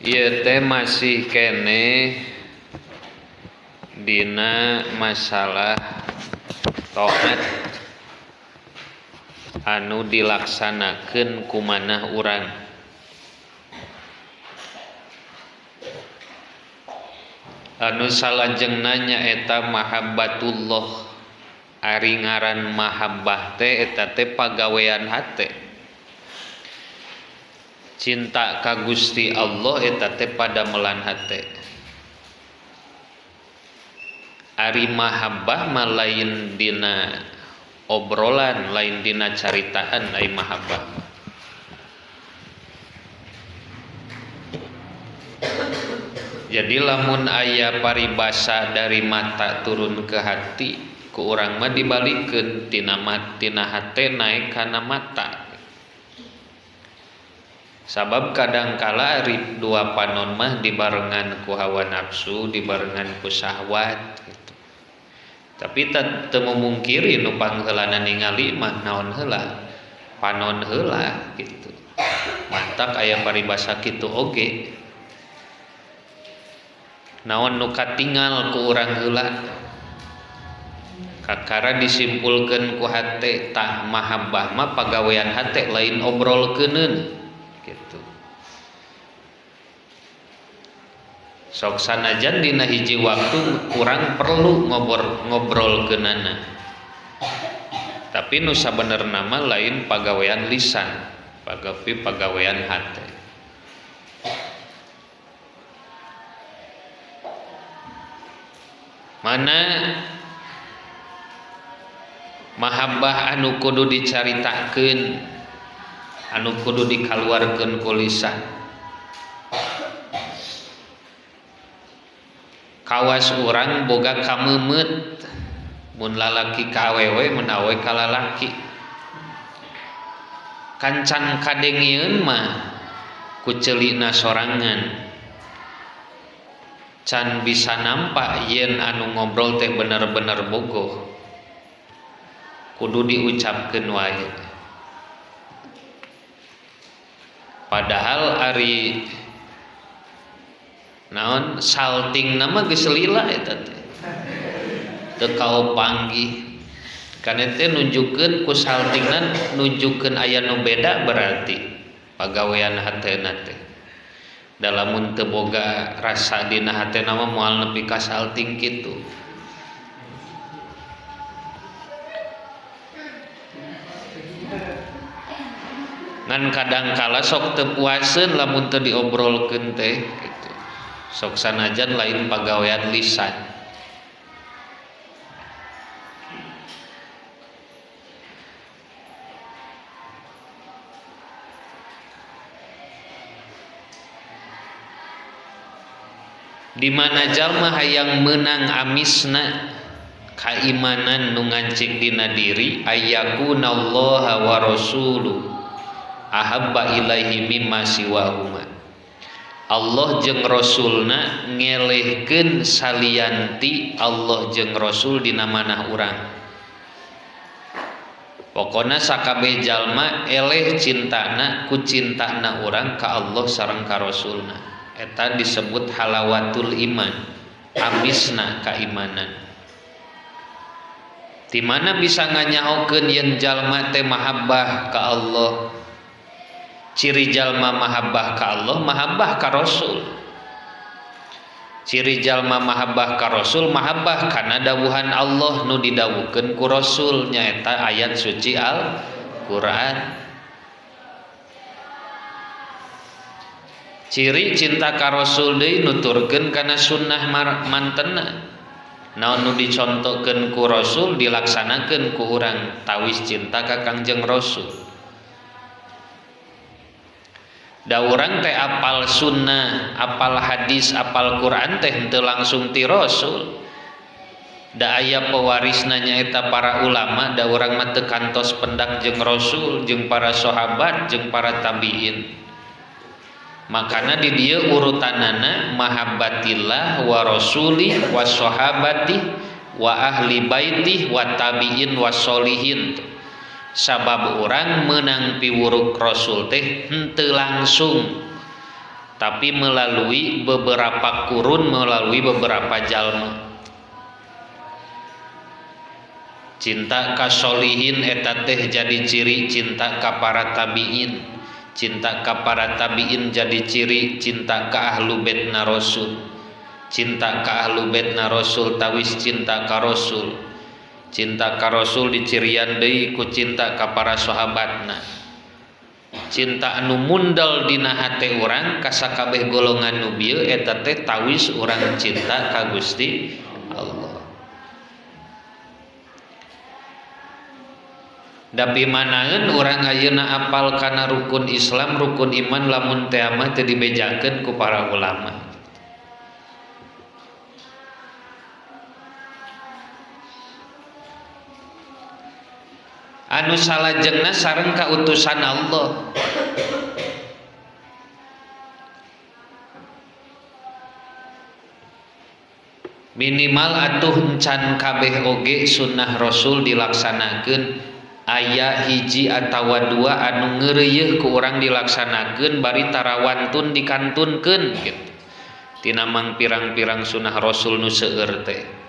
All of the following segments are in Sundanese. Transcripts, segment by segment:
Ieu teh masih keneh dina masalah taat anu dilaksanakeun ku manah urang. Anu salajengna nyaeta mahabbatullah. Ari ngaran mahabbah teh eta teh pagawean hate. Cinta ka Gusti Allah eta teh padamelan hate. Ari mahabbah mah lain dina obrolan, lain dina caritaan ari mahabbah mah. Jadi lamun aya paribasa dari mata turun ke hati, ku urang mah dibalikeun tina tina hate naik kana mata. Sabab kadangkala ari dua panon mah dibarengan ku hawa nafsu, dibarengan ku syahwat gitu. Tapi teu mungkiri nu pangheulana ningali mah naon heula, panon heula gitu. Mantak aya paribasa kitu oge. Naon nu katingal ku urang heula. Kakara disimpulkeun ku hate, tah mahabbah mah pagawean hate lain obrolkeuneun gitu. Sok sanajan dina hiji waktu kurang perlu ngobrolkeunana. Tapi nu sabenerna mah lain pagawean lisan, pagapi pagawean hate. Mana mahabbah anu kudu dicaritakeun, anu kudu dikaluarkeun ku lisan. Kawas urang boga kameumeut, mun lalaki ka awewe, mun awewe ka lalaki. Kancan kadengieun mah ku ceulina sorangan. Can bisa nampak yen anu ngobrol teh bener-bener bogoh. Kudu diucapkeun wae. Padahal ari naon salting nama geus lila eta teh. Teu kaopanggih. Kana teh nunjukkeun ku saltingna nunjukkeun aya nu beda berarti pagawean hatena teh. Da lamun teu boga rasa dina hatena mah moal nepi ka salting kitu. Ngan kadang kala sok teu puaseun lamun teu diobrolkeun teh gitu. Sok sanajan lain pagawean lisan. Di mana jalma hayang meunang amisna kaimanan nu ngancik dina diri ayyakunallaha wa rasuluhu ahabba ilaihi mimma siwahuma. Allah jeung Rasulna ngelehkeun salianti Allah jeung Rasul dina manah urang. Pokona sakabeh jalma eleh cintana ku cintana urang ka Allah sareng ka Rasulna. Eta disebut halawatul iman, amisna kaimanan. Di mana bisa nganyahokeun yen jalma teh mahabbah ka Allah? Ciri jalma mahabbah ka Allah, mahabbah ka Rasul. Ciri jalma mahabbah ka Rasul, mahabbah kana dawuhan Allah nu didawuhkeun ku Rasul nyaeta ayat suci Al-Qur'an. Ciri cinta ka Rasul deui nuturkeun kana sunnah mantena. Naon nu dicontohkeun ku Rasul dilaksanakeun ku urang tawis cinta ka Kangjeng Rasul. Da urang teh apal sunnah, apal hadis, apal Quran teh henteu langsung ti Rasul. Da aya pewarisna nyaeta para ulama, da urang mah teu kantos pendak jeung Rasul, jeung para sahabat, jeung para tabiin. Makana di dieu urutanana mahabbatillah wa rasulih wa sahabati wa ahli baitih wa tabiin wa solihin. Sabab urang meunang piwuruk Rasul teh henteu langsung. tapi melalui beberapa kurun, melalui beberapa jalma. Cinta ka solihin eta teh jadi ciri cinta ka para tabiin, cinta ka para tabiin jadi ciri cinta ka ahlu baitna rasul, cinta ka ahlu baitna rasul tawis cinta ka rasul, cinta ka rasul dicirian deui ku cinta ka para sahabatna. Cinta anu mundal dina hate urang ka sakabeh golongan nu bieu eta teh tawis urang cinta ka Gusti Allah. Dapi manaeun urang ayeuna apal kana rukun Islam, rukun iman lamun teh mah teu dibejakeun ku para ulama. Anu salajengna sareng kautusan Allah. Minimal atuh encan kabeh oge sunnah Rasul dilaksanakeun, aya hiji atawa dua anu ngeureuyeih ku urang dilaksanakeun bari tarawantun dikantunkeun kitu. Tina mang pirang-pirang sunnah Rasul nu seueur teh.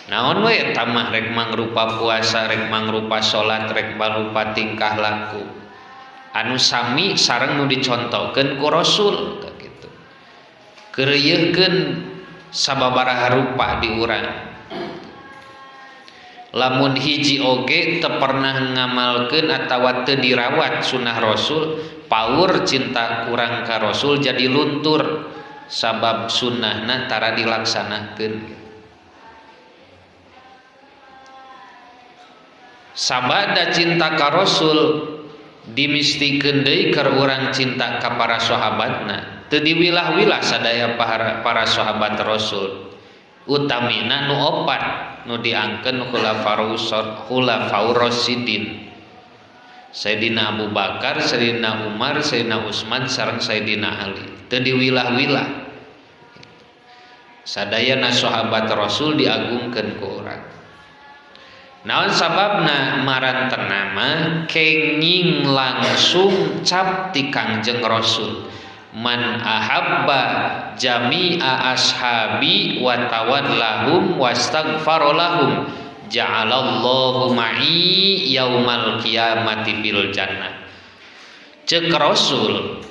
Naon we eta mah rek mangrupa puasa, rek mangrupa salat, rek mangrupa tingkah laku anu sami sareng nu dicontohkeun ku Rasul kitu. Keureuyeurkeun sababaraha rupa di urang. Lamun hiji oge teu pernah ngamalkeun atawa teu dirawat sunah Rasul, paur cinta kurang ka Rasul jadi luntur sabab sunnahna tara dilaksanakeun. Sabada cinta ka Rasul dimistikeun deui keur urang cinta ka para sahabatna. Teu diwilah-wilah sadaya para sahabat Rasul. Utamina nu opat nu diangkeun khulafaur rasyidin. Sayyidina Abu Bakar, Sayyidina Umar, Sayyidina Utsman sareng Sayyidina Ali. Teu diwilah-wilah. Sadayana sahabat Rasul diagungkeun ku urang. Naon sababna marantena mah kenging langsung cap ti Kangjeng Rasul. Man ahabba jami'a ashabi wa tawallahum wastaghfara lahum ja'alallahu ma'i yaumal qiyamati bil jannah. Ceuk Rasul,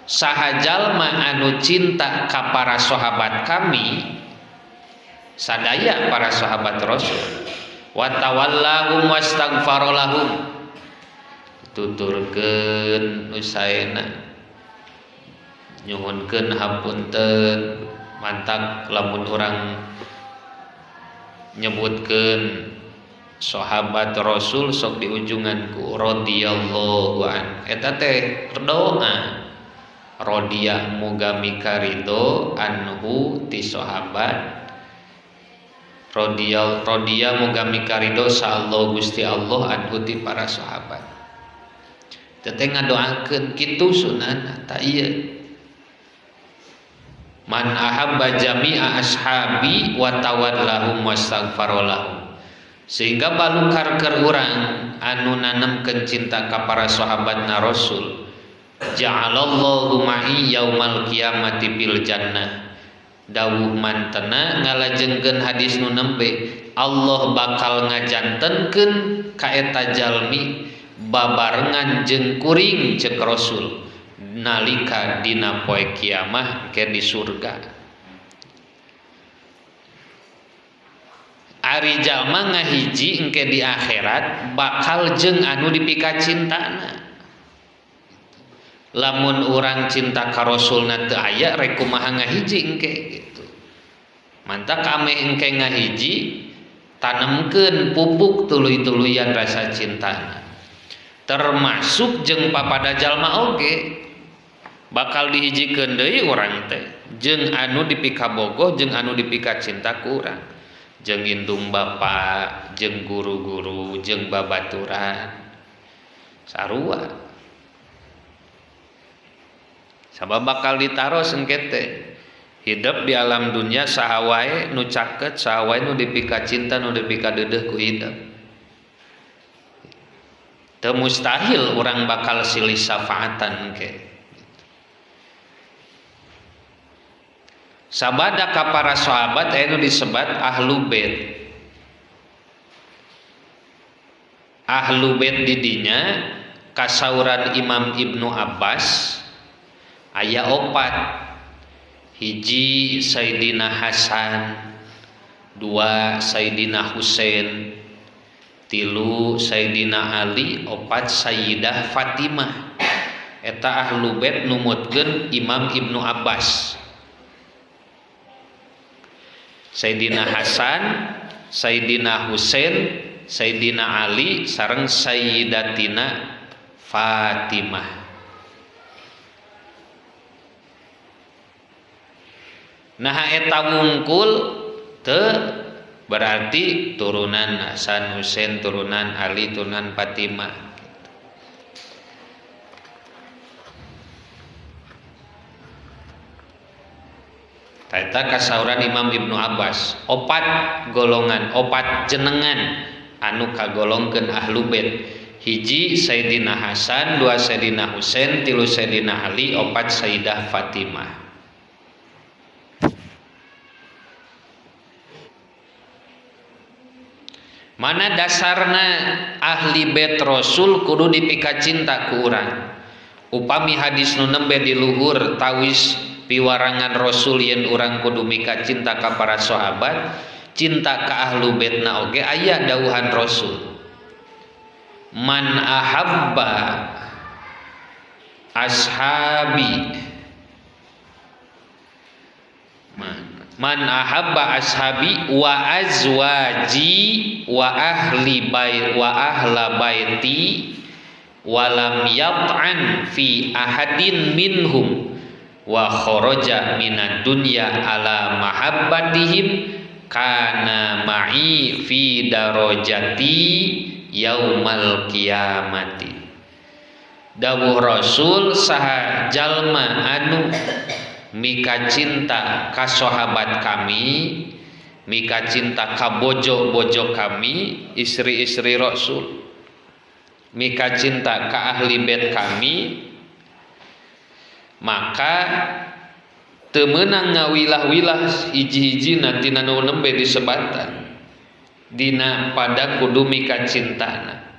saha jalma anu cinta ka para sahabat kami, sadaya para sahabat Rasul, wa tawallahum wastaghfara lahum, tuturkeun usaena nyuhunkeun hapunten mantak lamun urang nyebutkeun sahabat Rasul sok diujungan ku radhiyallahu an, eta teh doa radhiyah muga mika ridho anhu ti sahabat, radhiyah muga mika ridho sa Allah Gusti Allah anhu ti para sahabat. Teh ngadoakeun kitu sunahna ta ieu. Man ahabba jami'a ashabi wa tawallahum wastaghfara lahum. Sehingga balukar keur urang anu nanemkeun cinta ka para sahabatna Rasul, ja'alallahu ma'i yaumal qiyamati bil jannah. Dawuh mantena ngalajengkeun hadis nu nembe, Allah bakal ngajantenkeun ka eta jalmi babarengan jeung kuring ceuk Rasul nalika dina poe kiamah ke di surga. Ari jalma ngahiji engke di akhirat bakal jeung anu dipika cintana. Lamun urang cinta ka Rasulna teu aya rek kumaha ngahiji engke gitu. Mantak ame engke ngahiji tanemkeun pupuk tuluy-tuluyan rasa cintana. Termasuk jeung papada jalma oge bakal dihijikeun deui urang teh jeung anu dipikabogoh jeung anu dipika cinta ku urang, jeung indung bapa, jeung guru-guru, jeung babaturan sarua. Sabab bakal ditaros engke teh hidup di alam dunia saha wae nu caket, saha wae nu dipika cinta, nu dipika deudeuh ku hidup. Teu mustahil urang bakal silih syafaatan engke. Sabada ka para sahabat aya nu disebat ahlu bait. Ahlu bait di dinya kasauran Imam Ibnu Abbas aya opat. Hiji Sayyidina Hasan, dua Sayyidina Husain, tilu Sayyidina Ali, opat Sayyidah Fatimah. Eta ahlu bait numutkeun Imam Ibnu Abbas. Sayyidina Hasan, Sayyidina Husain, Sayyidina Ali sareng Sayyidatina Fatimah. Nah eta wungkul teu berarti turunan Hasan, Husain, turunan Ali, turunan Fatimah. Eta kasauran Imam Ibnu Abbas, opat golongan, opat jenengan anu kagolongkeun ahlu bait. Hiji Sayyidina Hasan, dua Sayyidina Husain, tilu Sayyidina Ali, opat Sayyidah Fatimah. Mana dasarna ahli bait Rasul kudu dipika cinta ku urang. Upami hadis nu nembe di luhur tawis piwarangan Rasul yen urang kudu mika cinta ka para sahabat, cinta ka ahlu baitna oge aya dawuhan Rasul. Man ahabba ashabi, man ahabba ashabi wa azwaji wa ahli bait wa ahla baiti walam yat'an fi ahadin minhum wa kharaja minad dunya ala mahabbatihim kana ma'i fi darajati yaumal qiyamati. Dawuh Rasul saha jalma anu mika cinta ka sahabat kami, mika cinta ka bojo-bojo kami, istri-istri Rasul, mika cinta ka ahli bait kami, maka teu meunang ngawilah-wilah hiji-hijina tina nu nembe disebatan dina pada kudu mika cintana.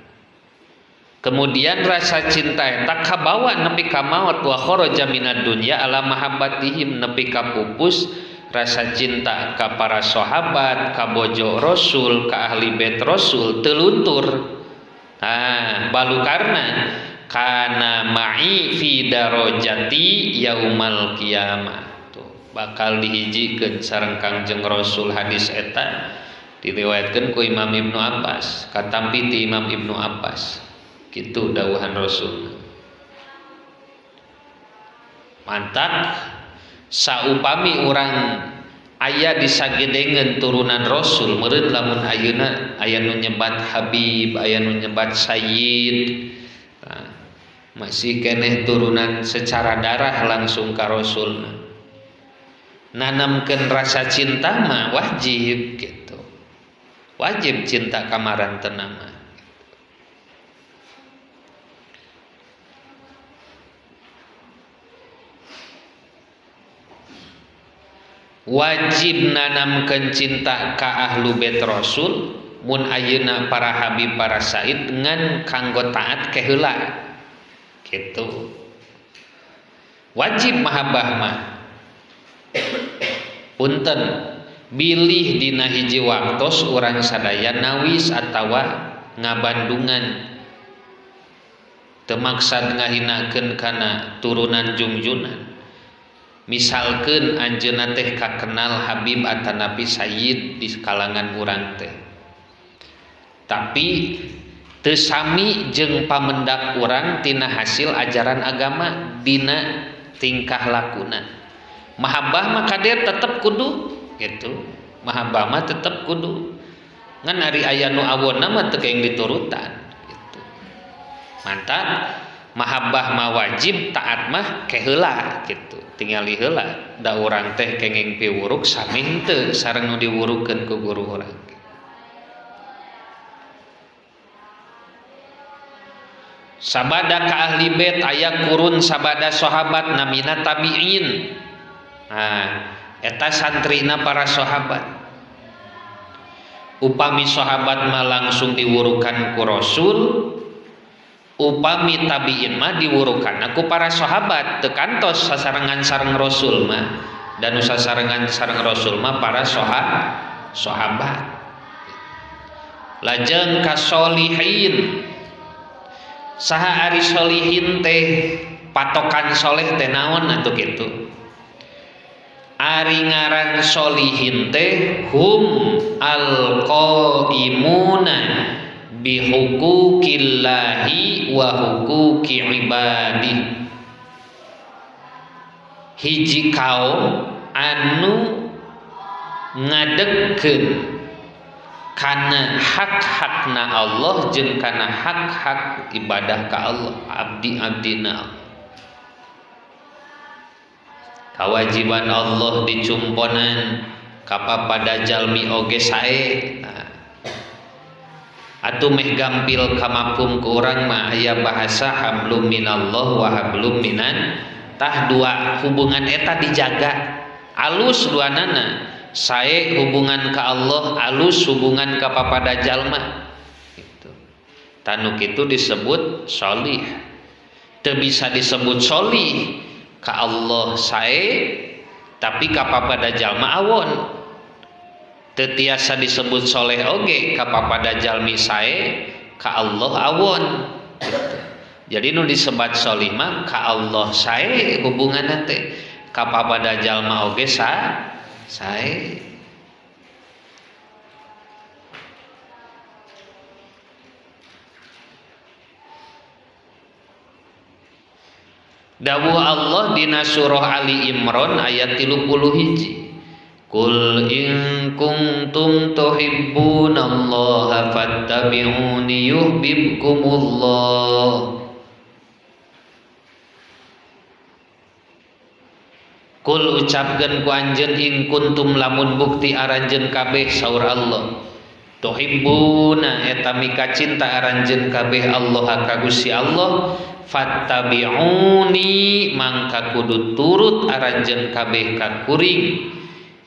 Kemudian rasa cinta eta kabawa nepi ka maot wa kharaja minad dunya ala mahabbatihim, nepi ka pupus rasa cinta ka para sahabat, ka bojo Rasul, ka ahli bait Rasul teu luntur. Nah, balukarna kana ma'i fi darajati yaumal qiyamah. Tuh, bakal dihijikeun sareng Kangjeng Rasul. Hadis eta diriwayatkeun ku Imam Ibnu Abbas, katampi ti Imam Ibnu Abbas. Kitu dawuhan Rasul. Mantak saupami urang aya disagedengeun turunan Rasul, meureun lamun ayeuna aya nu nyebat Habib, aya nu nyebat Sayyid. Nah, masih keneh turunan secara darah langsung ka Rasul. Nanamkeun rasa cinta mah wajib gitu. Wajib cinta ka marantena mah. Wajib nanamkeun cinta ka ahlu bait Rasul mun ayeuna para habib para said ngan kanggo taat ke heula gitu. Wajib mahabbah mah. Punten bilih dina hiji waktos urang sadaya nawis atawa ngabandungan teu maksad ngahinakeun kana turunan jungjunan. Misalkeun anjeunna teh kakenal Habib atanapi Sayyid di kalangan urang teh, tapi teu sami jeung pamendak urang tina hasil ajaran agama dina tingkah lakuna. Mahabbah mah kader tetep kudu gitu, mahabbah mah tetep kudu, ngan ari aya nu awonna mah teu kaeng diturutan gitu. Mantap mahabbah mah wajib, taat mah keheula gitu. Tingali heula da urang teh kenging piwuruk sami henteu sareng nu diwurukeun ku guru urang. Sabada ka ahli bait aya kurun sabada sahabat namina tabi'in. Nah, Eta santrina para sahabat. Upami sahabat mah langsung diwurukan ku Rasul, upami tabiin mah diwurukan ku para sahabat, teu kantos sasarengan sareng Rasul mah. Dan nu sasarengan sareng Rasul mah para sahabat. Lajeng kasolihin. Saha ari solihin teh, patokan soleh teh naon atuh kitu. Ari ngaran solihin teh hum alqaimuna bihuquqillahi wa huquqi ibadi. Hiji kaum anu ngadegkeun kana hak-hakna Allah jeung kana hak-hak ibadah ka Allah, abdi-abdina. Kawajiban Allah dicumponan kapapada jalmi oge sae. Nah, atuh meh gampil kamapum ku urang mah aya bahasa hablum minallah wa hablum minan. Tah dua hubungan eta dijaga alus duanana, sae hubungan ka Allah, alus hubungan ka papada jalma gitu. Tanu kitu disebut sholih. Teu bisa disebut sholih ka Allah sae tapi ka papada jalma awon. Teu tiasa disebut soleh oge ka papada jalmi sae ka Allah awon gitu. Jadi nu disebat sholih mah ka Allah sae hubunganna teh, ka papada jalma oge sae. Dawuh Allah dina surah Ali Imran ayat 31. Qul in kuntum tuhibbunallaha fattabi'uni yuhibbukumullah. Kul ucapkeun ku anjeun ing kuntum lamun bukti aranjeun kabeh saur Allah. Tuhibbuna eta mika cinta aranjeun kabeh Allah ka Gusti Allah, fattabi'uni mangka kudu turut aranjeun kabeh ka kuring.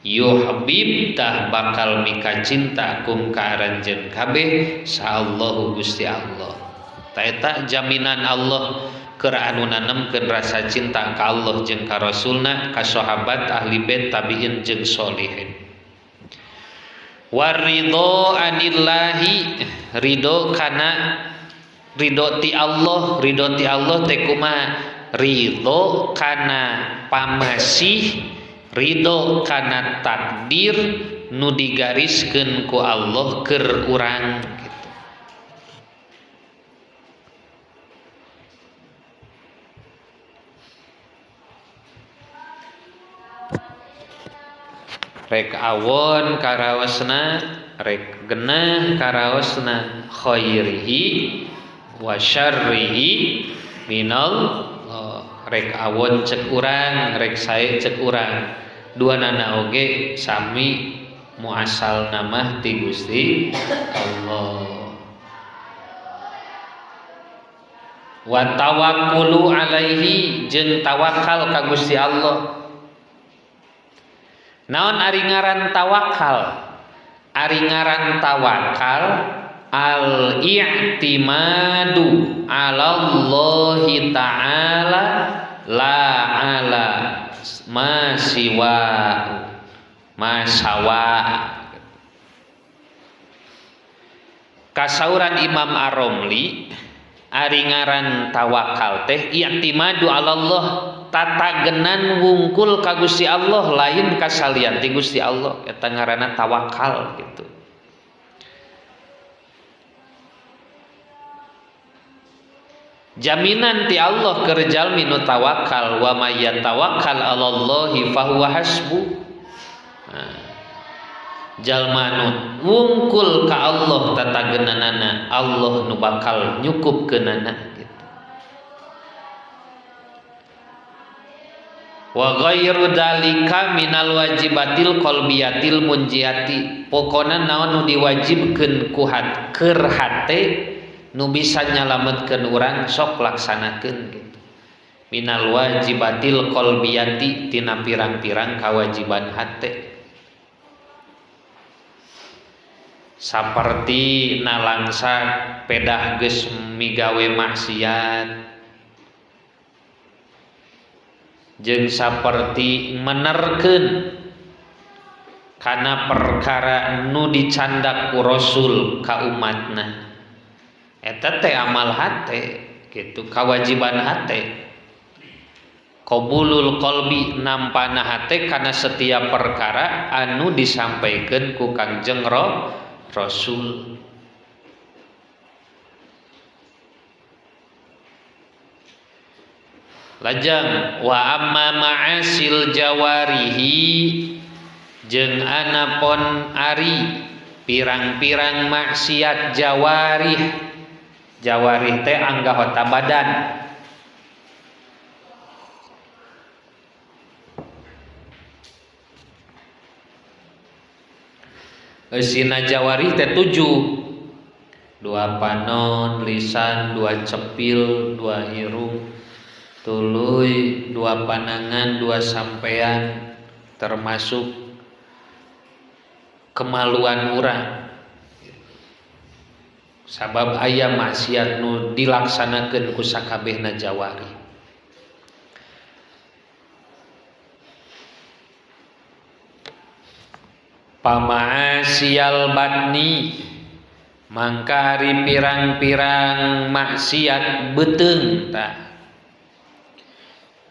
Yuhbib tah bakal mika cinta kum ka aranjeun kabeh sa Allahu Gusti Allah. Ta eta jaminan Allah keur anu nanemkeun rasa cinta ka Allah jeung ka Rasulna, ka sahabat, ahli bait, tabiin jeung sholihin. Waridho anillahi, ridho kana ridho ti Allah, ridho ti Allah teh kumaha? Ridho kana pamasih, ridho kana takdir nu digariskeun ku Allah keur urang. Rek awon karaosna, rek genah karaosna, khairihi wa syarrihi minal. Rek awon cek urang, rek sae cek urang, dua nana oge sami muasal namah ti Gusti Allah. Wa tawakkulu alaihi jeung tawakal ka Gusti Allah. Naon ari ngaran tawakal? Ari ngaran tawakal al-i'timadu 'alallahi ta'ala la 'ala ma siwa ma sawa. Kasauran Imam Ar-Romli ari ngaran tawakal teh i'timadu 'alallah, tatagenan wungkul ka Gusti Allah lain ka salian ti Gusti Allah, eta ngaranna tawakal gitu. Jaminan ti Allah keur jalmi nu tawakal, wa may yatawakkal 'alallahi fahuwa hasbu. Nah, jalma nu wungkul ka Allah tatagenanana, Allah nu bakal nyukupkeunana gitu. Wa ghairu dalika minal wajibatil qalbiyatil munjiati. Pokona naon nu diwajibkeun ku keur hate nu bisa nyalametkeun urang sok laksanakeun gitu. Minal wajibatil qalbiyati tina pirang-pirang kawajiban hate. Saperti nalangsa pedah geus migawe maksiat jeung saperti menerkeun kana perkara nu dicandak ku Rasul ka umatna. Eta teh amal hate gitu, kawajiban hate. Qabulul qalbi nampana hate kana setiap perkara anu disampaikeun ku Kangjeng Rasul. Lajeng wa amma ma'asil jawarihi jeung anapon ari pirang-pirang maksiat jawarih. Jawarih teh anggota badan. Eusina jawarih teh 7. 2 panon, lisan, 2 cepil, 2 irung, tuluy, 2 panangan, 2 sampean, termasuk kemaluan urang. Sabab aya maksiat nu dilaksanakeun ku sakabehna jawari. Pamaasial batni mangka ari pirang-pirang maksiat beuteung tah.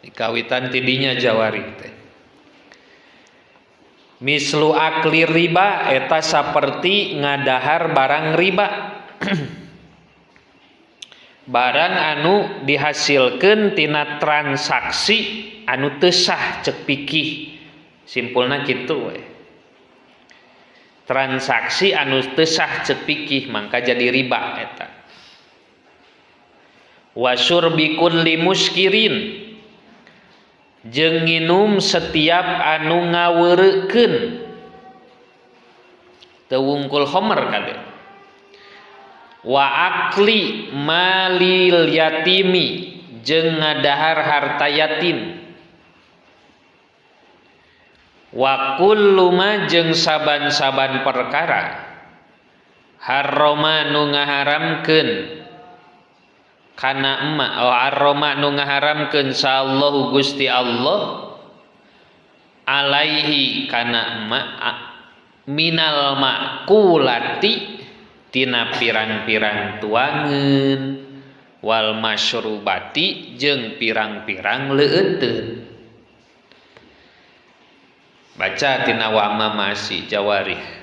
Dikawitan tidinya jawari teh. Mislu akli riba eta saperti ngadahar barang riba. Barang anu dihasilkeun tina transaksi anu teu sah cek pikih. Simpulna kitu we. Transaksi anu teu sah cek pikih mangka jadi riba eta. Wa syurbi kulli muskirin jeung nginum setiap anu ngaweurekeun. Teu wungkul khomer kade. Wa akli malil yatimi jeung ngadahar harta yatim. Wa kullu ma jeung saban-saban perkara harrama nu ngaharamkeun kana emma oh harrama nu ngaharamkeun sallahu Gusti Allah alaihi kana emma minal makulati tina pirang-pirang tuangeun wal masyrubati jeung pirang-pirang leueuteun. Baca tina wa amma masi jawarih.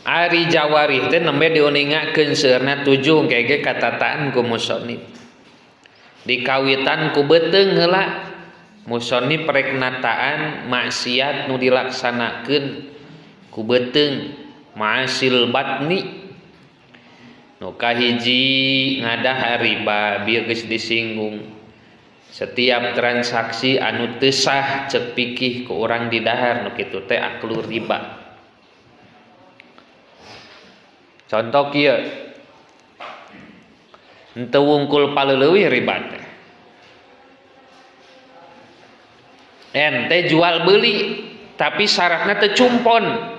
Ari jawarih teh nembe diuningakeun seueurna 7 kege katataan ku musonif. Dikawitan ku beuteung heula. Musonif rek nataan maksiat nu dilaksanakeun ku beuteung, ma'asil batni. Nu kahiji ngadahar riba bieu geus disinggung. Setiap transaksi anu teu sah cek pikih ku urang didahar nu kitu teh aklu riba. Contoh kieu. Henteu wungkul paleuwih riba teh. Ente jual beli tapi syaratna teu cumpon.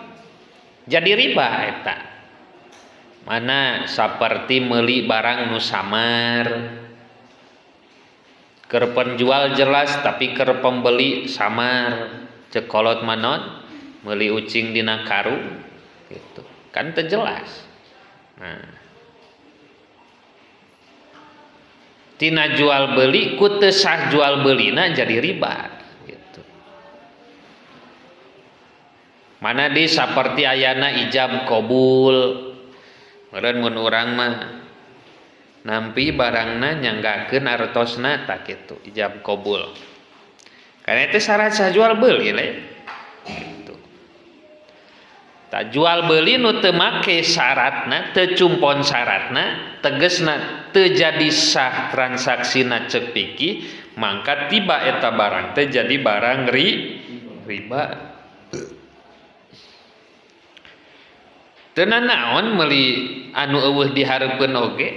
Jadi riba eta. Mana saperti meuli barang nu samar. Keur penjual jelas tapi keur pembeli samar. Ceuk kolot manon meuli ucing dina karung gitu. Kan teu jelas. Nah, tina jual beli ku teu sah jual belina jadi riba gitu. Mana di saperti ayana ijab qabul. Meureun mun urang mah Nampi barangna nyanggakeun artosna tak kitu ijab qabul. Karena itu syarat sah jual beli le. Gitu. Tak jual beli nu teu make syaratna, teu cumpon syaratna, tegesna teu jadi sah transaksina ceuk fikih, mangka tiba eta barang teh jadi barang riba. Teu nanaon meuli anu eueuh dihareupeun oge.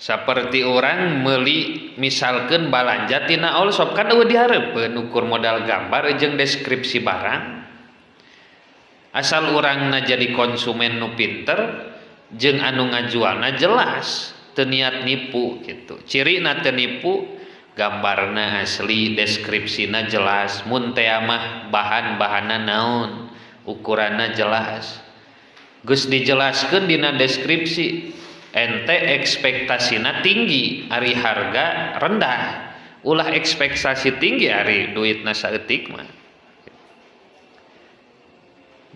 Saperti orang meuli misalkeun balanja tina olshop kan eueuh dihareupeun ukur modal gambar jeung deskripsi barang. Asal urangna jadi konsumen nu pinter jeung anu ngajualna jelas teu niat nipu gitu. Cirina teu nipu, gambarna asli, deskripsina jelas, mun teh mah bahan-bahanna naon, ukuranna jelas. Geus dijelaskeun dina deskripsi. Ente ekspektasina tinggi ari harga rendah. Ulah ekspektasi tinggi ari duitna saeutik mah.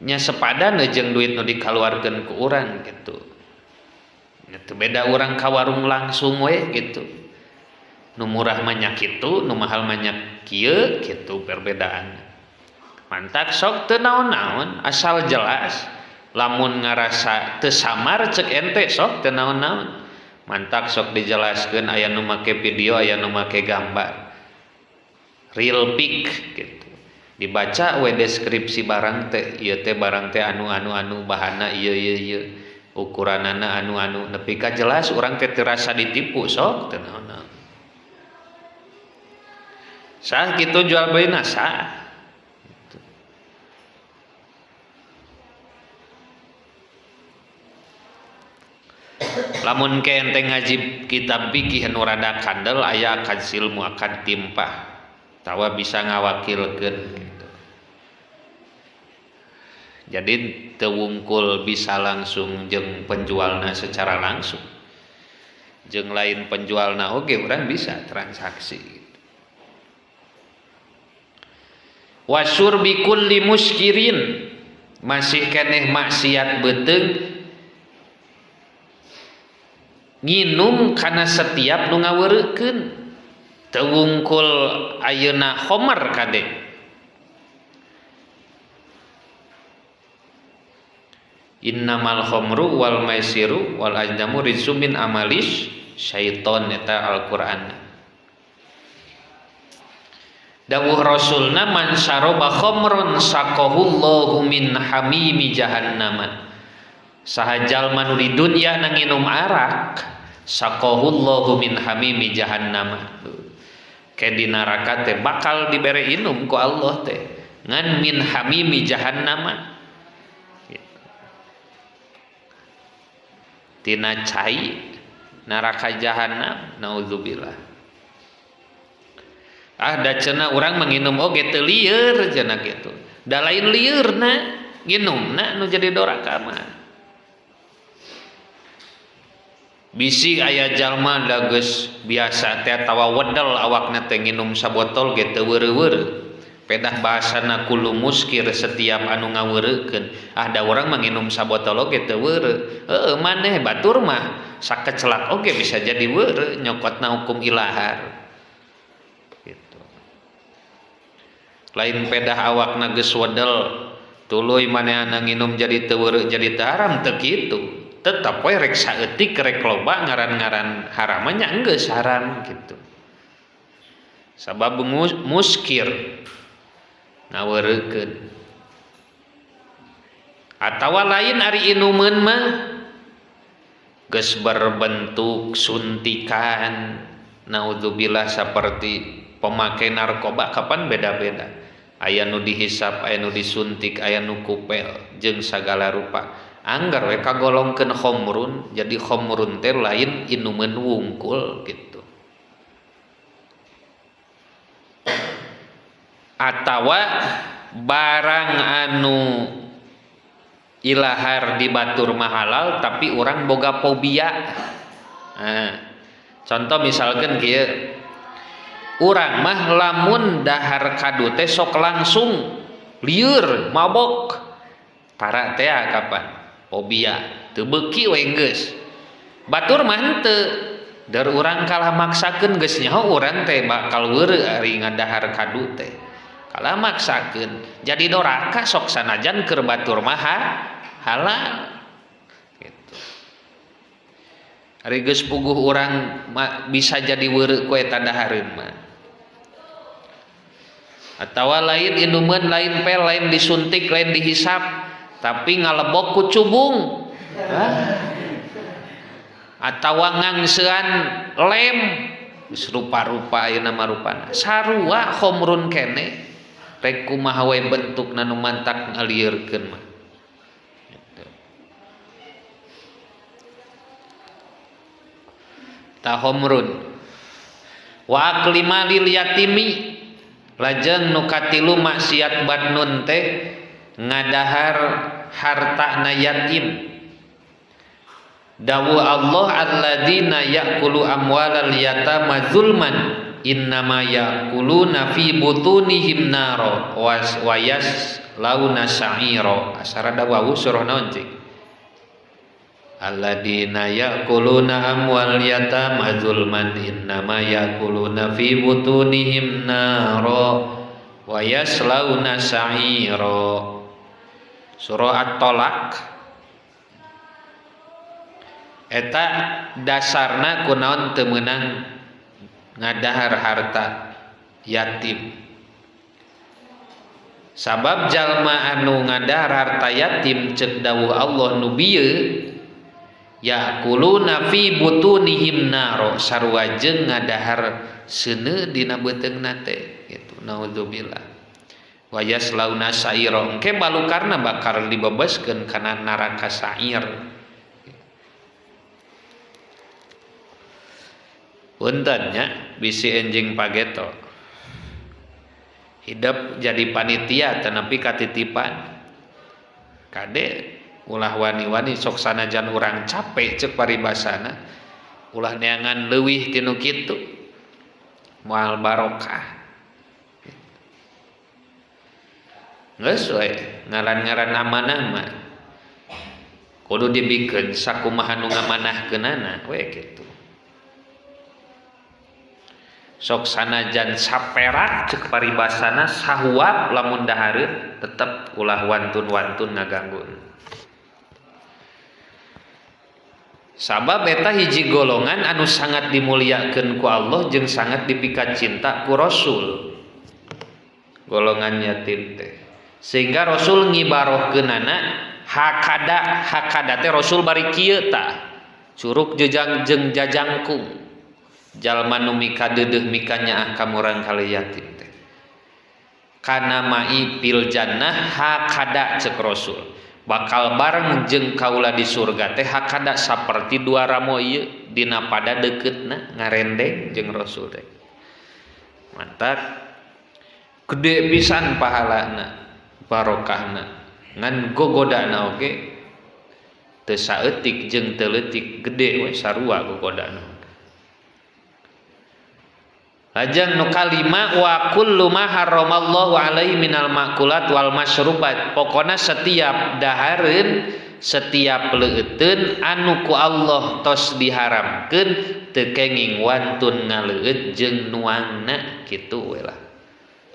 Nya sepadan jeung duit nu dikaluarkeun ku urang gitu. Nya teu beda urang ka warung langsung we gitu. Nu murah mah nya kitu, nu mahal mah nya kieu gitu perbedaan. Mantak sok teu naon-naon asal jelas. Lamun ngarasa teu samar cek ente sok teu naon-naon. Mantak sok dijelaskeun aya nu make video aya nu make gambar. Real pic gitu. Dibaca we deskripsi barang teh, ieu teh barang teh anu anu anu bahanna ieu ieu ieu, ukuranana anu anu nepi ka jelas urang teh terasa ditipu sok teu naon-naon. Sah kitu jual beulina sah. Lamun ke ente ngaji kitab fikih nu rada kandel aya kadzilmu akan timpah tawa bisa ngawakilkeun gitu. Jadi teu wungkul bisa langsung jeung penjualna secara langsung. Jeung lain penjualna oge urang bisa transaksi gitu. Wasyurbi kulli muskirin masih keneh maksiat beuteung nginum kana setiap nu ngaweurekeun teu wungkul ayeuna khomer kade. Innamal khomru wal maisiru wal azlamu rijsum min amalis syaiton eta Al-Qur'an. Dawuh Rasulna man syaraba khamran saqahullahu min hamimi jahannama. Saha jalma nu di dunya nginum arak saqahullahu min hamimi jahannama. Ke di neraka teh bakal dibere inum ku Allah teh ngan min hamimi jahannama. Gitu. Tina cai neraka jahannam naudzubillah. Ah da cenah urang menginum oge teu lieur cenah kitu. Da lain lieurna nginumna nu jadi doraka mah. Bisi aya jalma da geus biasa teh atawa wedel awakna teh nginum sabotol ge teu weureu-weureu. Pedah bahasana kullu muskir setiap anu ngaweurekeun. Ah da urang mah nginum sabotol oge teu weureu. Heueuh maneh batur mah sakecelak oge bisa jadi weureu nyokotna hukum ilahar. Gitu. Lain pedah awakna geus wedel tuluy manehna nginum jadi teu weureu jadi teu haram teu kitu. Tetap we rek saeutik rek loba ngaran-ngaran haramnya enggeus haram gitu. Sabab muskir ngaweurekeun. Atawa lain ari inumeun mah geus berbentuk suntikan naudzubillah saperti pemakai narkoba kapan beda-beda. Aya nu dihisap, aya nu disuntik, aya nu kupel jeung sagala rupa. Anggar we kagolongkeun khomrun, jadi khomrun teh lain inumeun wungkul gitu. Atawa barang anu ilahar di batur mah halal tapi urang boga fobia. Nah, contoh misalkan kieu, urang mah lamun dahar kadu teh sok langsung lieur mabok. Tara teh kapan? Fobia teu beuki we geus. Batur mah henteu. Dar urang kalah maksakeun geus nyaho urang teh bakal weureu ari ngadahar kadu teh. Kalah maksakeun. Jadi doraka sok sanajan keur batur mah halal. Gitu. Ari geus puguh urang bisa jadi weureu ku eta dahareun mah. Atawa lain inuman, lain pel, lain disuntik, lain dihisap, tapi ngalebok ku cubung. Atawa ngangsean lem, geus rupa-rupa ayeuna mah rupana. Sarua khomrun kene, rek kumaha we bentukna nu mantak ngalieurkeun mah. Gitu. Ta khomrun. Wa akli malil yatimi, lajeng nu katilu maksiat badnun teh ngadahar hartana yatim. Dawuh Allah alladzina ya'kulu amwalal yatama zulman innama ya'kuluna fi butunihim nara wa yaslauna sa'ira. Asara dawuh surah naon cik? Alladzina ya'kuluna amwal yatama zulman innama ya'kuluna fi butunihim nara wa yaslauna sa'ira. Surah At-Talaq. Eta dasarna kunaon teu meunang ngadahar harta yatim. Sabab jalma anu ngadahar harta yatim ceuk dawuh Allah nu bieu ya'kuluna fi butunihim naro, sarua jeung ngadahar seuneu dina beuteungna teh gitu. Naudzubillah. Wa yaslauna sa'ira, engke balukarna bakal dibebaskeun kana neraka sa'ir. Punten nya bisi enjing pageto. Hidup jadi panitia tetapi katitipan. Kade ulah wani-wani sok sanajan urang capek ceuk paribasana ulah neangan leuwih tinu kitu moal barokah. Geus we ngaran-ngaran amanah mah kudu dibikeun sakumaha nu ngamanahkeunana we kitu. Sok sanajan saperak ceuk paribasana sahuap lamun dahareun tetep ulah wantun-wantun ngaganggu. Sabab eta hiji golongan anu sangat dimuliakeun ku Allah jeung sangat dipika cinta ku Rasul. Golongan yatim teh. Sehingga Rasul ngibarohkeunana hakada, hakada teh Rasul bari kieu tah. Curug jejang jeung jajangkung. Jalma nu mika deudeuh mika nyaah ka murang kali yatim teh. Kana mai fil jannah hakada ceuk Rasul. Bakal bareng jeung kaula di surga teh hakada saperti dua ramo ieu dina pada deuketna ngarendeng jeung Rasul teh. Mantak gede pisan pahalana, barokahna. Ngan gogodana oge teu saeutik jeung teu leutik, gede we sarua gogodana. Lajeng nu kalima wa kullu ma haramallahu alaihi minal makulat wal masyrubat. Pokona setiap dahareun, setiap leueutkeun anu ku Allah tos diharamkeun teu kenging wantun ngaleueut jeung nuangna kitu we lah.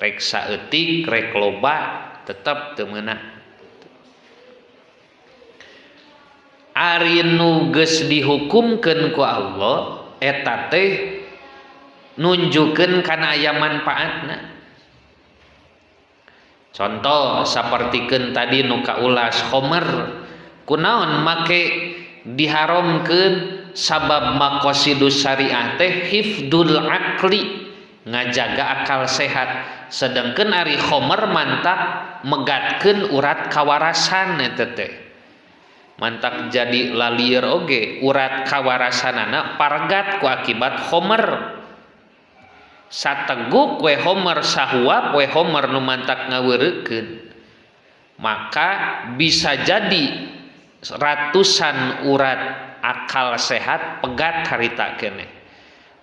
Rek saeutik, rek loba tetep teu meunang. Ari nu geus dihukumkeun ku Allah eta teh nunjukeun kana aya manfaatna. Contoh sapertikeun tadi nu kaulas khomer, kunaon make diharomkeun sabab maqasidus syariah teh hifdul akli, ngajaga akal sehat. Sedangkeun ari khomer mantak megatkeun urat kawarasan eta teh. Mantak jadi lalieur oge urat kawarasanana pargat ku akibat khomer. Sateguk we homer sahuap we homer nu mantak ngaweurekeun, maka bisa jadi ratusan urat akal sehat pegat harita keneh.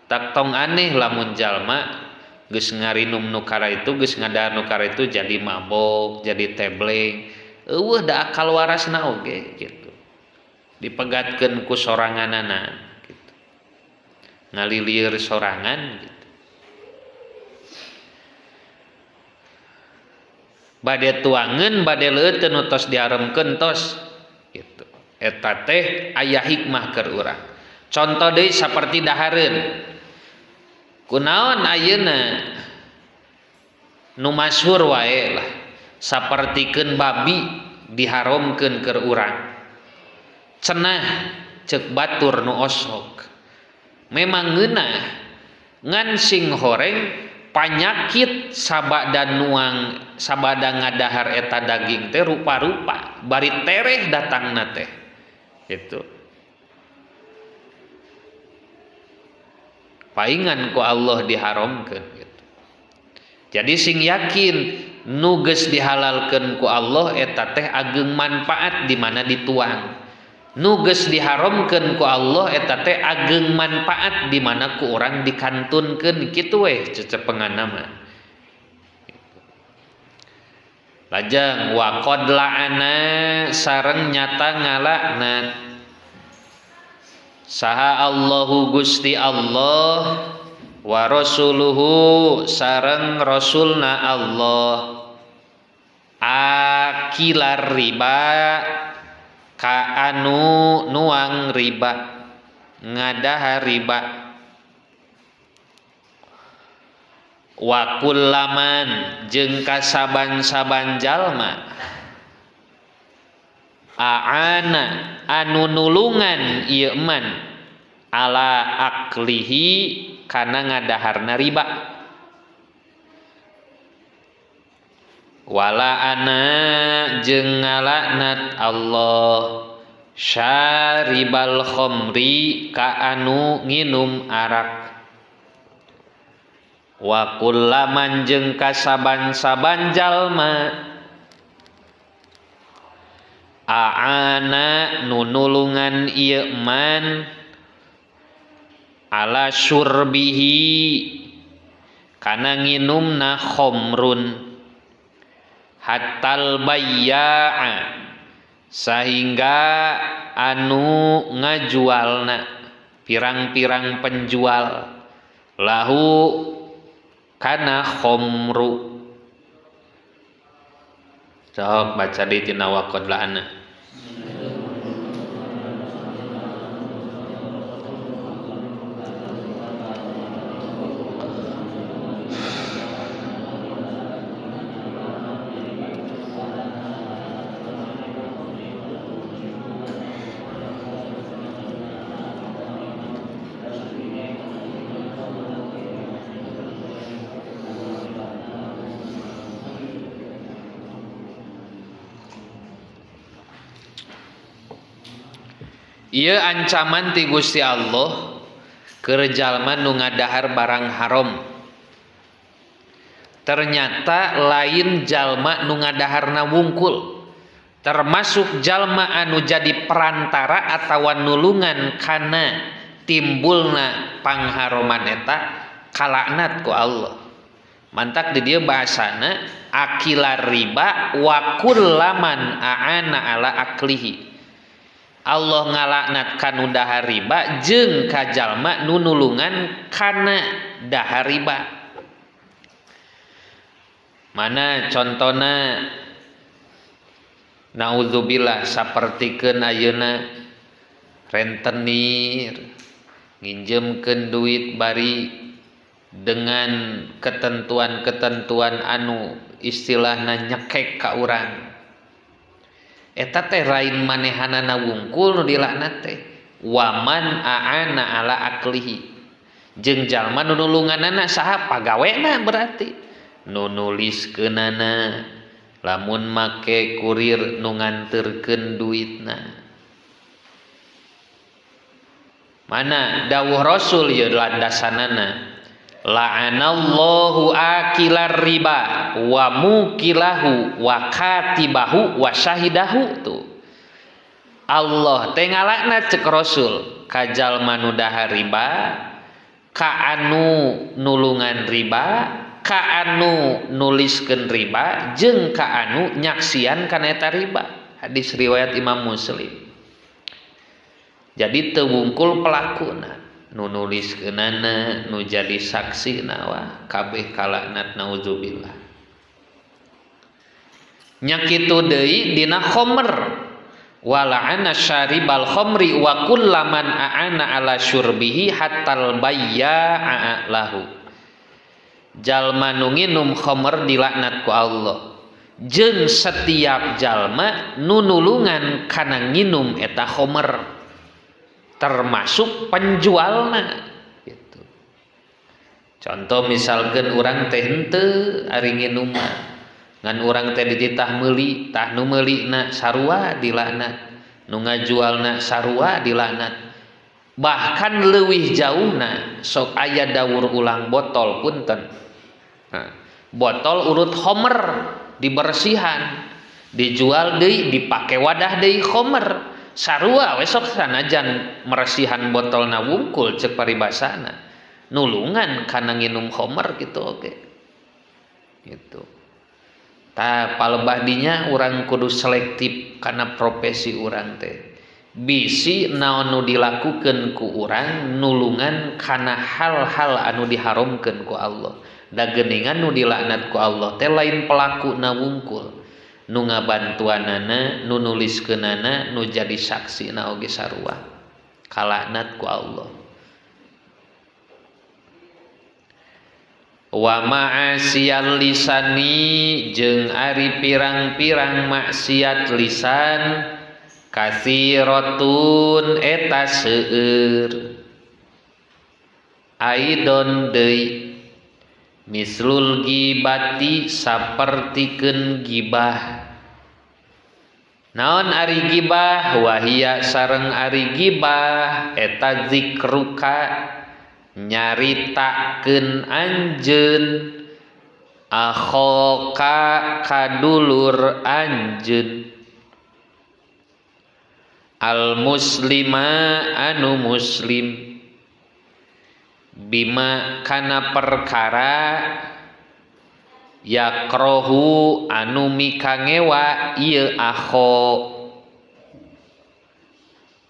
Tak tong aneh lamun jalma geus ngarinum nu kara itu, geus ngadahar nu kara itu jadi mabok, jadi tebleng, eueuh da akal warasna oge gitu. Dipegatkeun ku soranganana gitu. Ngalilir sorangan gitu. Bade tuangeun bade leuteun nu tos diaremkeun tos gitu. Eta teh aya hikmah keur urang. Contoh deui saperti dahareun. Kunaon ayeuna nu masyhur wae lah sapertikeun babi diharomkeun keur urang. Cenah ceuk batur nu osok. Memang ngeunah ngan sing horeng panyakit sabada nuang sabada ngadahar eta daging teh rupa-rupa bari tereh datangna teh gitu. Paingan ku Allah diharamkeun gitu. Jadi sing yakin nu geus dihalalkeun ku Allah eta teh ageng manfaat di mana dituang. Nu geus diharamkeun ku Allah eta teh ageng manfaat di mana ku urang dikantunkeun kitu weh cecepenganna mah. Lajeng wa qad la'ana sareng nyata ngalaknat saha Allahu Gusti Allah wa rasuluhu sareng rasulna Allah akilar riba ka anu nuang riba ngadahar riba wa kullaman jeung kasaban-saban jalma aana anu nulungan ieu man ala aklihi kana ngadaharna riba wala ana jeung ngalaknat Allah syaribal khamri ka anu nginum arak wa kullaman jeung kasaban-saban jalma aana nu nulungan ieu man ala syurbihi kana nginumna khamrun hatal bayya'a sehingga anu ngajualna pirang-pirang penjual lahu kana khomru. Sok baca di tina waqad la'ana. Ieu ancaman ti Gusti Allah keur jalma nu ngadahar barang haram. Ternyata lain jalma nu ngadaharna wungkul, termasuk jalma anu jadi perantara atawa nulungan kana timbulna pangharoman eta kalaknat ku Allah. Mantak di dieu bahasana akilar riba wa kullaman aana ala aklihi. Allah ngalaknat kanu dahar riba jeung ka jalma nu nulungan kana dahar riba. Mana contona naudzubillah sapertikeun ayeuna rentenir nginjemkeun duit bari dengan ketentuan-ketentuan anu istilahna nyekek ka urang. Eta teh lain manehanana wungkul nu dilaknat teh waman aana ala aklihi jeung jalma nu nulunganana saha pagawena berarti nu nuliskeunana lamun make kurir nu nganterkeun duitna. Mana dawuh Rasul ieu landasanana la'anallahu akilar riba wa mukilahu wa katibahu wa syahidahu. Tuh Allah teh ngalaknat cek Rasul ka jalma nu dahar riba, ka anu nulungan riba, ka anu nuliskeun riba, jeung ka anu nyaksian kana eta riba. Hadis riwayat Imam Muslim. Jadi teu wungkul pelakuna nu nuliskeunana nu jadi saksina wah kabeh kalaknat naudzubillah. Nya kitu deui dina khomer wala'ana syaribal khomri wa kullaman a'ana ala syurbihi hattal bayya'a lahu. Jalma nu nginum khomer dilaknat ku Allah jeung setiap jalma nu nulungan kana nginum eta khomer termasuk penjualna gitu. Contoh misalkan urang teh henteu ari nginum mah ngan urang teh dititah meuli tah nu meulina sarua dilaknat nu ngajualna sarua dilaknat bahkan leuwih jauhna sok aya daur ulang botol punten. Nah, botol urut khomer dibersihan dijual deui dipake wadah deui khomer sarua we sok sanajan meresihan botolna wungkul ceuk paribasana nulungan kana nginum khomer gitu oge gitu. Tah palebah dinya urang kudu selektif kana profesi urang teh bisi naon nu dilakukeun ku urang nulungan kana hal-hal anu diharamkeun ku Allah. Da geuningan nu dilaknat ku Allah teh lain pelakuna wungkul nu ngabantuanana nu nuliskeunana nu jadi saksina oge sarua kalaknat ku Allah. Wa ma'asiyal lisani jeung ari pirang-pirang maksiat lisan kasiratun eta seueur aidon deui mislul gibati sapertikeun gibah. Naon ari gibah wahia sareng ari gibah eta zikruka nyaritakeun anjeun akhoka kadulur anjeun al muslima anu muslim bima kana perkara yakrohu anu mikangewa ieu akho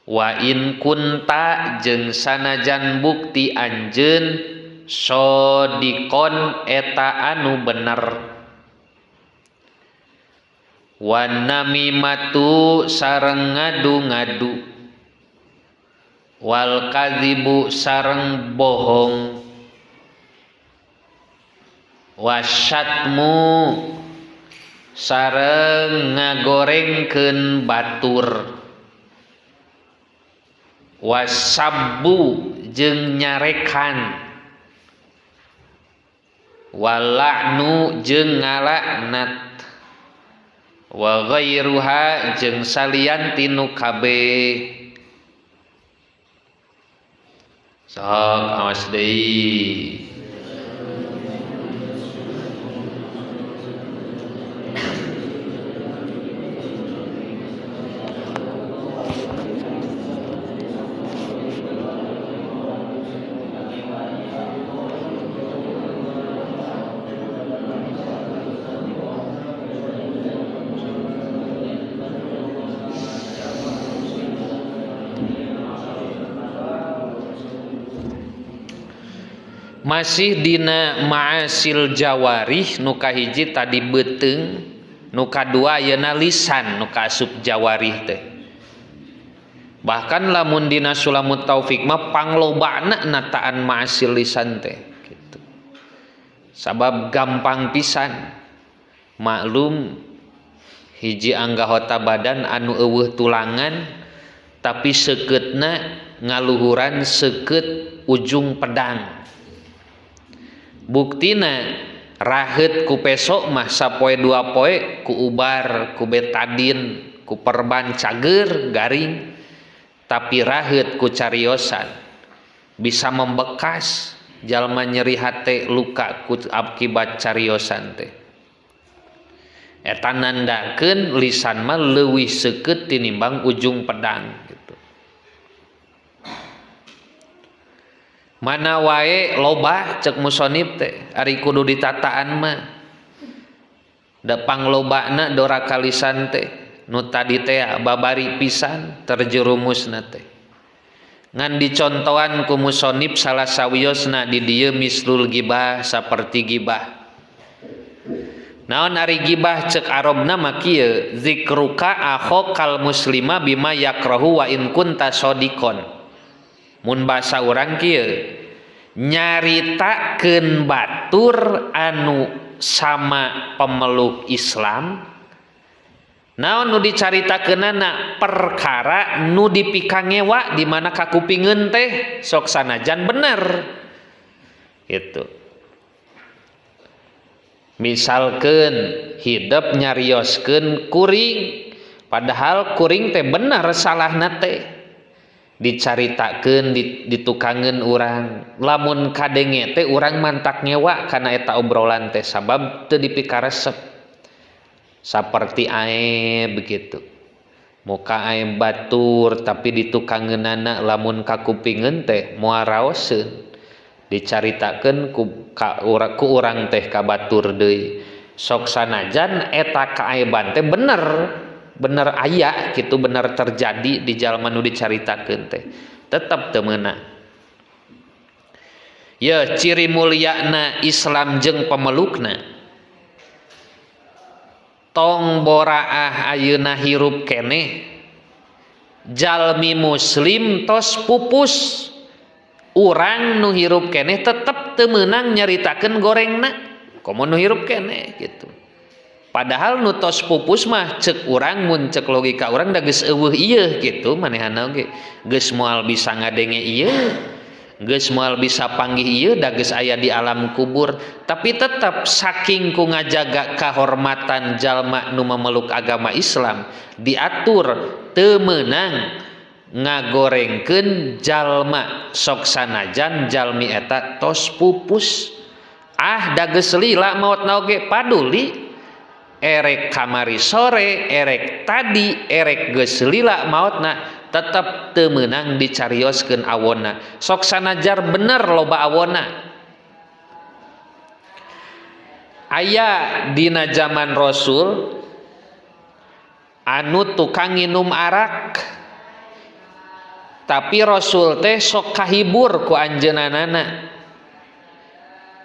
wa in kunta jeung sanajan bukti anjeun sodikon eta anu bener wa namimatu sareng ngadu-ngadu wal kadzibu sareng bohong wasyatmu sareng ngagorengkeun batur wasabbu jeung nyarekan wala'nu jeung ngalaknat wa ghairuha jeung salian tinu kabeh. Sok awas deui. Masih dina ma'asil jawarih nu kahiji tadi beuteung nu kadua ayeuna lisan nu kaasup jawarih teh. Bahkan lamun dina Sulamut Taufik mah panglobana nataan ma'asil lisan teh gitu. Sabab gampang pisan maklum hiji anggota badan anu eueuh tulangan tapi seukeutna ngaluhuran seukeut ujung pedang. Buktina raheut ku pesok mah sapoe dua poe ku ubar ku betadin ku perban cager garing tapi raheut ku cariosan bisa membekas jalma nyeri hate luka ku akibat cariosan teh. Eta nandakeun lisan mah leuwih seukeut tinimbang ujung pedang gitu. Mana wae loba cek musonib teh ari kudu ditataan mah da panglobana dora kalisan teh nu tadi teh babari pisan terjerumusna teh. Ngan dicontohan ku musonib salah sawiosna di dieu mislul gibah saperti gibah. Naon ari gibah cek Arabna mah kieu, zikruka akhokal muslima bima yakrahu wa in kunta sadiqon. Mun basa urang kieu, nyaritakeun batur anu sama pemeluk Islam. Naon nu dicaritakeunana perkara nu dipikangewa di mana kakupingeun teh sok sanajan bener gitu. Misalkeun hidep nyarioskeun kuring, padahal kuring teh bener salahna teh dicaritakeun ditukangeun urang. Lamun kadenge teh urang mantak ngewa kana eta obrolan teh sabab teu dipikaresep. Saperti aib begitu, muka aib batur tapi ditukangeunana lamun kakupingeun teh moal raoseun, dicaritakeun ku urang teh ka batur deui. Sok sanajan eta kaaiban teh bener bener aya gitu, bener terjadi di jalma nu dicaritakeun teh tetep teu meunang. Ya ciri mulyana Islam jeung pemelukna, tong boraah ayeuna hirup keneh jalmi muslim tos pupus, urang nu hirup keneh tetep teu meunang nyaritakeun gorengna komo nu hirup keneh gitu. Padahal nu tos pupus mah cek urang mun cek logika urang da geus eueuh ieu gitu, manehana oge geus moal bisa ngadenge ieu, geus moal bisa panggih ieu, da geus aya di alam kubur. Tapi tetap saking ku ngajaga kahormatan jalma nu memeluk agama Islam diatur teu meunang ngagorengkeun jalma sok sanajan jalmi eta tos pupus. Ah da geus lila maotna oge paduli, erek kamari sore, erek tadi, erek geus lila maotna tetep teu meunang dicarioskeun awonna. Sok sanajar bener loba awonna. Aya dina zaman Rasul anu tukang nginum arak, tapi Rasul teh sok kahibur ku anjeunanana.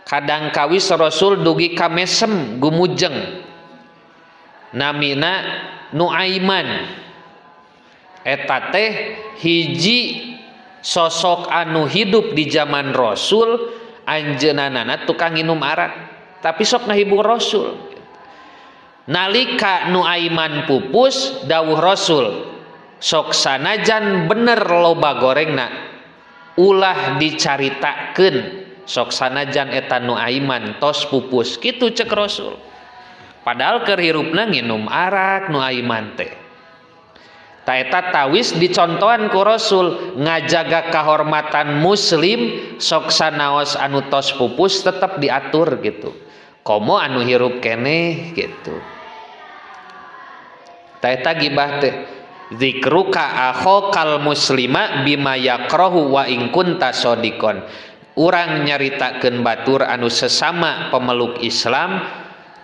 Kadang kawis Rasul dugi ka mesem gumujeng, namina Nuaiman. Eta teh hiji sosok anu hidup di zaman Rasul, anjeunanana tukang nginum arak tapi sok ngahibur Rasul. Nalika Nuaiman pupus, dawuh Rasul, sok sanajan bener loba gorengna ulah dicaritakeun, sok sanajan eta Nuaiman tos pupus kitu cek Rasul. Padahal keur hirupna nginum arak Nuaiman teh. Ta eta tawis dicontohan ku Rasul ngajaga kahormatan muslim sok sanaos anu tos pupus tetep diatur gitu. Komo anu hirup keneh gitu. Ta eta gibah teh zikruka akhokal muslima bima yakrahu wa in kunta sadiqon. Urang nyaritakeun batur anu sesama pemeluk Islam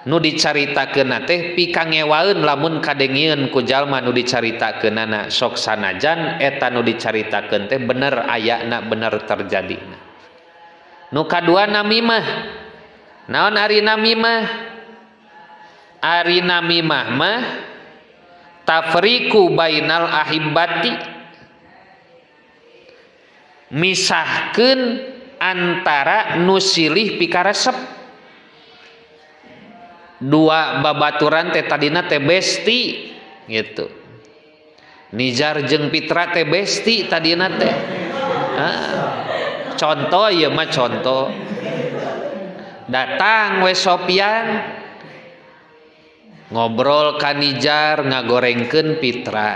nu dicaritakeun teh pikangewaeun lamun kadengieun ku jalma nu dicaritakeunana, sok sanajan eta nu dicaritakeun teh bener ayana, bener terjadina. Nu kadua namimah. Naon ari namimah? Ari namimah mah tafriqu bainal ahibbati, misahkeun antara nu silih pikaresep. Dua babaturan teh tadina teh besti gitu. Nijar jeung Pitra teh besti tadina teh. Contoh ieu mah contoh. Datang we Sopian ngobrol ka Nijar ngagorengkeun Pitra.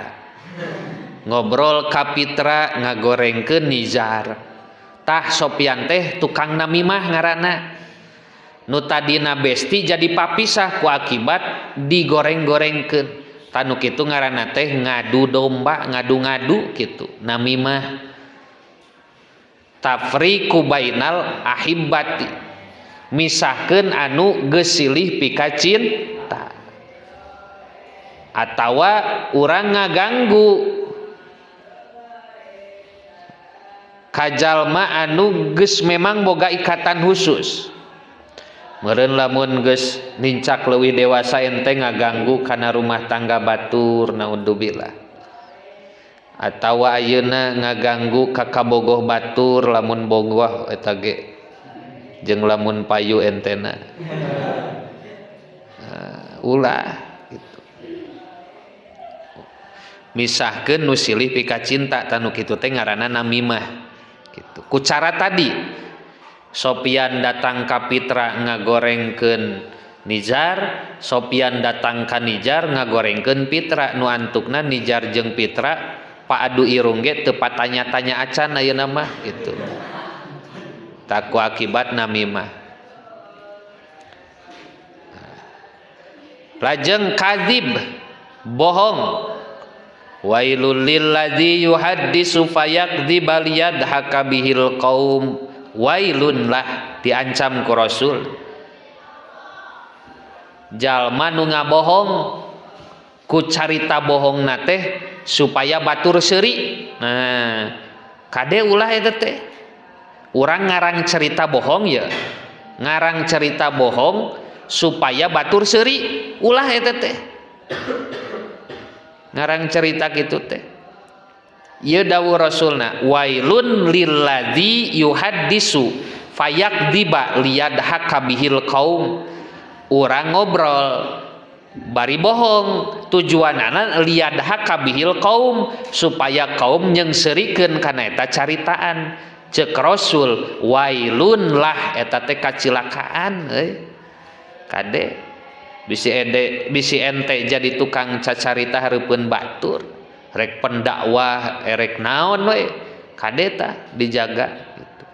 Ngobrol ka Pitra ngagorengkeun Nijar. Tah Sopian teh tukang namimah ngaranna. Nu tadina besti jadi papisah ku akibat digoreng-gorengkeun. Tanu kitu ngaranna teh ngadu domba, ngadu-ngadu kitu. Namimah tafriqu bainal ahibbati, misahkeun anu geus silih pikacinta. Atawa urang ngaganggu Ka jalma anu geus memang boga ikatan khusus. Meureun lamun geus nincak leuwih dewasa ente ngaganggu kana rumah tangga batur naudzubillah. Atawa ayeuna ngaganggu ka kabogoh batur lamun bogoh eta ge jeung lamun payu entena. Ulah gitu. Misahkeun nu silih pikacinta tah nu kitu teh ngaranna namimah. Gitu. Ku cara tadi Sopian datang ka Pitra ngagorengkeun Nizar, Sopian datang ka Nizar ngagorengkeun Pitra, nu antukna Nizar jeung Pitra paadu irung ge teu patanya-tanya acan ayeuna mah gitu. Taku akibat namimah. Lajeng kadzib, bohong. Wailul lil ladzi yuhaddisu fayakdziba liyadhaka bihil qaum. Wailun lah diancam ku Rasul. Jalma nu ngabohong ku carita bohongna teh supaya batur seuri. Nah, kade ulah eta teh. Urang ngarang cerita bohong ya. Ngarang cerita bohong supaya batur seuri, ulah eta teh. Ngarang cerita kitu teh. Ieu dawuh Rasulna, wailun lilladzi yuhaddisu fayakdziba liyadhaka bihil qaum. Urang ngobrol bari bohong, tujuanana liyadhaka bihil qaum supaya kaum nyeungseurikeun kana eta caritaan. Ceuk Rasul, wailun lah eta teh kacilakaan euy. Kade bisi ente jadi tukang cacarita hareupeun batur, rek pendakwah erek naon we, kade tah dijaga gitu.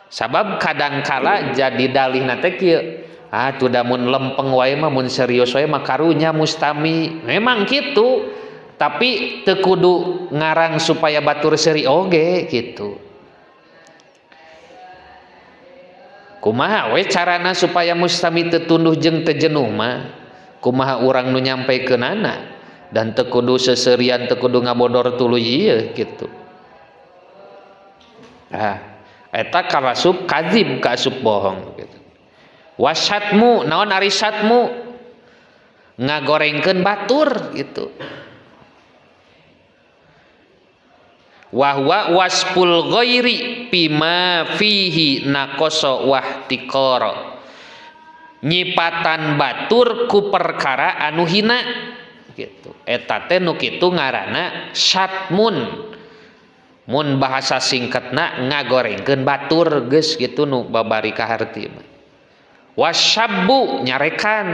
Sabab kadangkala jadi dalihna teh kieu, ah tuh da mun lempeng wae mah mun serius wae mah karunya mustami. Memang kitu, tapi teu kudu ngarang supaya batur seuri oge gitu. Kumaha we carana supaya mustami teu tunduh jeung teu jenuh mah? Kumaha urang nu nyampaikeunana dan teu kudu seserian, teu kudu ngabodor tuluy ieu gitu. Ah, eta karasup kadzib, kaasup bohong gitu. Wasatmu, naon ari satmu? Ngagorengkeun batur gitu. Wahwa wasful ghairi bima fihi naqasa wahtiqara. Nyipatan batur ku perkara anu hina gitu. Eta teh nu kitu ngaranna satmun. Mun bahasa singkatna ngagorengkeun batur geus gitu nu babari kaharti mah. Wasyabbu nyarekan.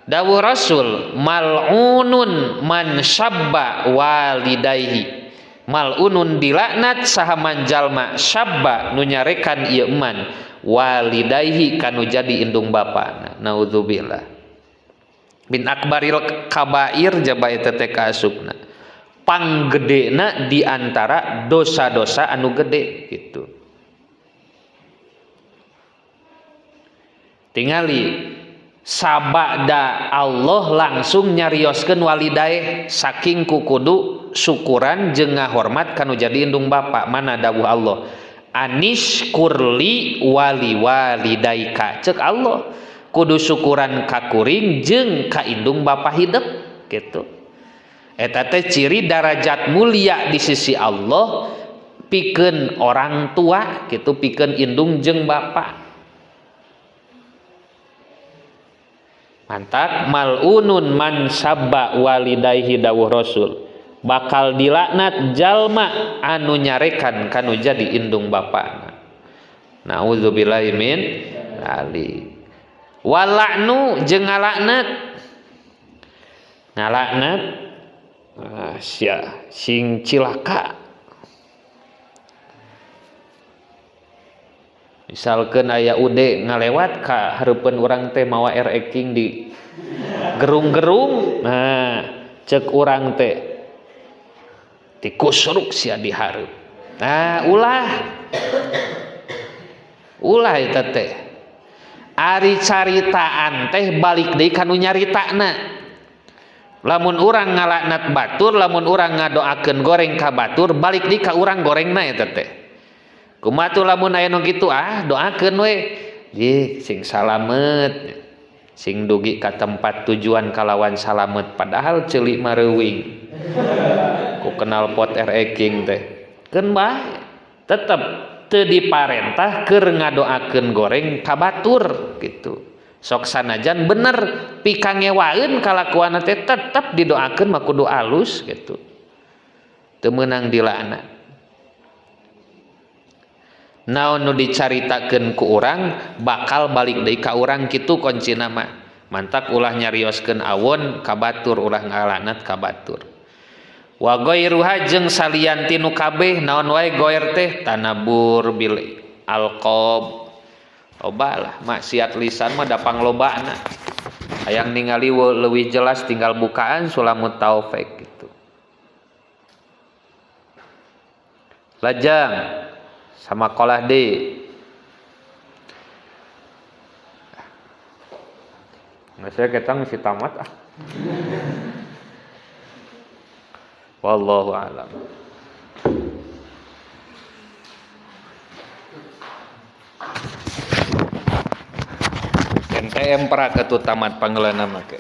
Dawuh Rasul mal'unun man syabba walidayhi. Mal'unun dilaknat saha man jalma syabba nu nyarekan ieu man walidayhi kanu jadi indung bapana. Naudzubillah. Bin akbaril kabair jaba eta teh kaasupna. Panggedena di antara dosa-dosa anu gede gitu. Tingali sabada Allah langsung nyarioskeun walidaeh saking kukudu syukuran jeung ngahormat kanu jadi indung bapa. Mana dawuh Allah, anishkurli wali walidaika. Cek Allah kudu syukuran ka kuring jeung ka indung bapa hidep gitu. Eta teh ciri darajat mulia di sisi Allah pikeun orang tua gitu, pikeun indung jeung bapa. Mantak mal'unun man sabba walidayhi dawuh Rasul. Bakal dilaknat jalma anu nyarekan kanu jadi indung bapana. Nauzubillahi min dzalik. Walaknu jeung ngalaknat. Ngalaknat sia sing cilaka. Misalkan aya ude ngalewat ka hareupeun urang teh mawa RX King di gerung-gerung. Nah, cek urang teh tikusruk sia di hareup. Nah, ulah. Ulah eta teh. Ari caritaan teh balik deui ka nu nyaritana. Lamun urang ngalaknat batur, lamun urang ngadoakeun goreng ka batur, balik deui ka urang gorengna eta teh. Kumaha tuh lamun aya nu kitu, ah doakeun we. Jih sing salamet, sing dugi ka tempat tujuan kalawan salamet, padahal ceuli mah reuing. Ku kenal pot RE King teh. Keun bae tetep teu diparentah keur ngadoakeun goreng ka batur gitu. Sok sanajan bener pikangewaeun kalakuanna teh tetep didoakeun mah kudu alus gitu. Teu meunang dilaknat. Naon nu dicaritakeun ku urang bakal balik deui ka urang kitu kuncina mah. Mantak ulah nyarioskeun awon ka batur, ulah ngalaknat ka batur. Wa ghairuha jeung salian ti nu kabeh naon wae ghair teh tanabur bil alqab. Loba lah maksiat lisan mah da panglobana. Hayang ningali leuwih jelas tinggal bukaan Sulamut Taufik gitu. Lajeng sama kolah D. Nggak, saya kita mesti tamat ah. Wallahu a'lam. NTM pra ketu tamat panggeulana make.